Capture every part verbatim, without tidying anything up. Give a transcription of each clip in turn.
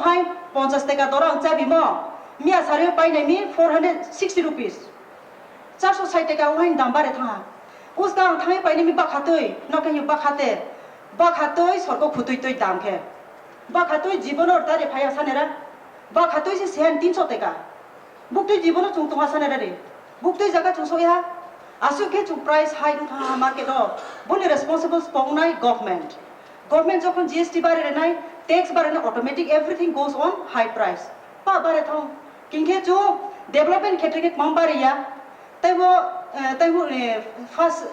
Hai ponchas taka dora ang chabimo, miya sari painai mi four hundred sixty rupees. Charso sai taka wahai dam bare thangha. Uska ang thangwi painai mi bakhatwi, no khe bakha te. Bakhatwi sorko khutwi twi dam khe. Bakhatwi jibono dare phaya sanera. Bakhatwi se sehan tinso taka. Buktwi jibono chung tongha sanera re. Buktwi jaga chung soya. Asuk khe chung price high wng thangha market o. Boni responsible pongnai government. Government jokhon G S T bare renai, tax bare renai, automatic everything goes on high price. Pa bare thong. Kingkhe chu development khetre khe kwbang bare ya. Taibo, eh, taibo, eh, first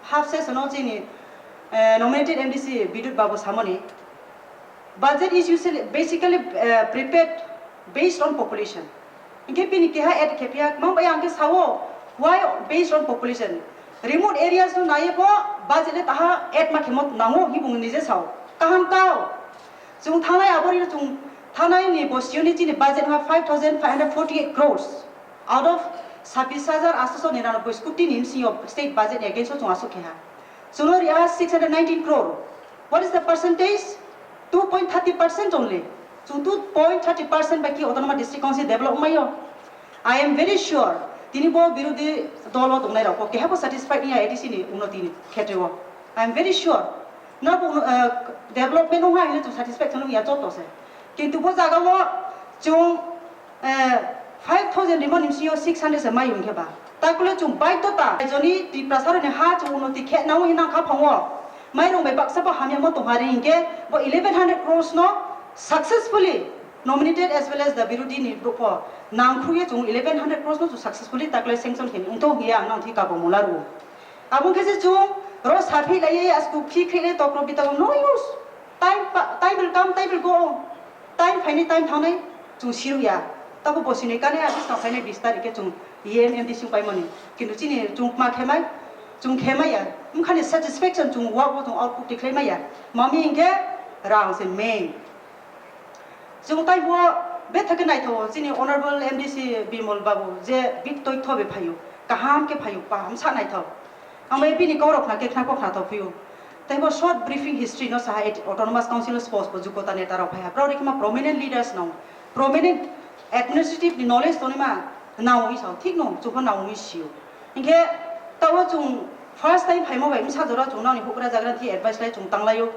half session o chini, eh, nominated M D C Bidut Babu samoni. Budget is usually, basically, eh, prepared based on population. Hingke bini keha add khe phiya, mang bai ang khe sao, why based on population? Remote areas no naiye bo budget le taha add ma khemo nango hi bung nije sao. Kaham kao. Chung thangnai abori chung thangnai ni bo siyoni chini budget ha five thousand five hundred forty-eight crores. Out of sabbish hajar aatso niranobboi koti ni M C O state budget ni against o chung asuk khe ha. Chuno ri ha six hundred nineteen crore. What is the percentage? Two point thirty percent only. Chung two point thirty percent bai ki Autonomous District Council develop mayo. I am very sure, tini bo birodhi dol o tongnai rok bo keha bo satisfied ya A D C ni unnoti ni khetre o. I am very sure. Na bo, uh, development wngha hwnwi chung satisfaction wngya joto se. Kintu bo jaga o chung, eh, five thousand rimo ni bisingo six hundred se mai wngkhe ba. Takole chung baidhota, joni Tiprasa rokni ha chung unnoti khe nangwi nangkha phango. Mairung bai baksa bo hamya mo tongha ri hinkhe bo eleven hundred crores no successfully nominated as well as the birodhi ni borok pho nangkhruye chung eleven hundred crores no chung successfully takle sanction khe wngtong hiya ang nang thi kabo mula ru. Abo khe se chung ro saphi lai asku khi khe le tokro bitabo no use. Time pa, time will come, time will go. Time phainai, time thangnai, chung siru ya. Tabo bosini kane a bisna phainai bis tarikhe chung E M M D C paimani. Kintu chini chung ma khemai, chung khemai ya. Mkhani satisfaction chung work bo chung output tikhlai maya. Mami hinkhe rang se main. Chung tai bo bethake naithogo chini Honorable M D C Bimal Babu je bit toi thobe phaio, kaham khe phaio, kaham sa naithok. Ang bai bini kok rok khna khe khna kok khna thok phio. Tai bo short briefing history no saha et-, Autonomous Council o sports bo jukota neta rok phaiha. Brao rikma prominent leaders no, prominent administrative ni knowledge tonima nangwi sao, thik no, chukho nangwi sio. Hinkhe tao chung first time phaimo bai msa jora chung nangni hukra jagra thi advice lai chung tanglaio.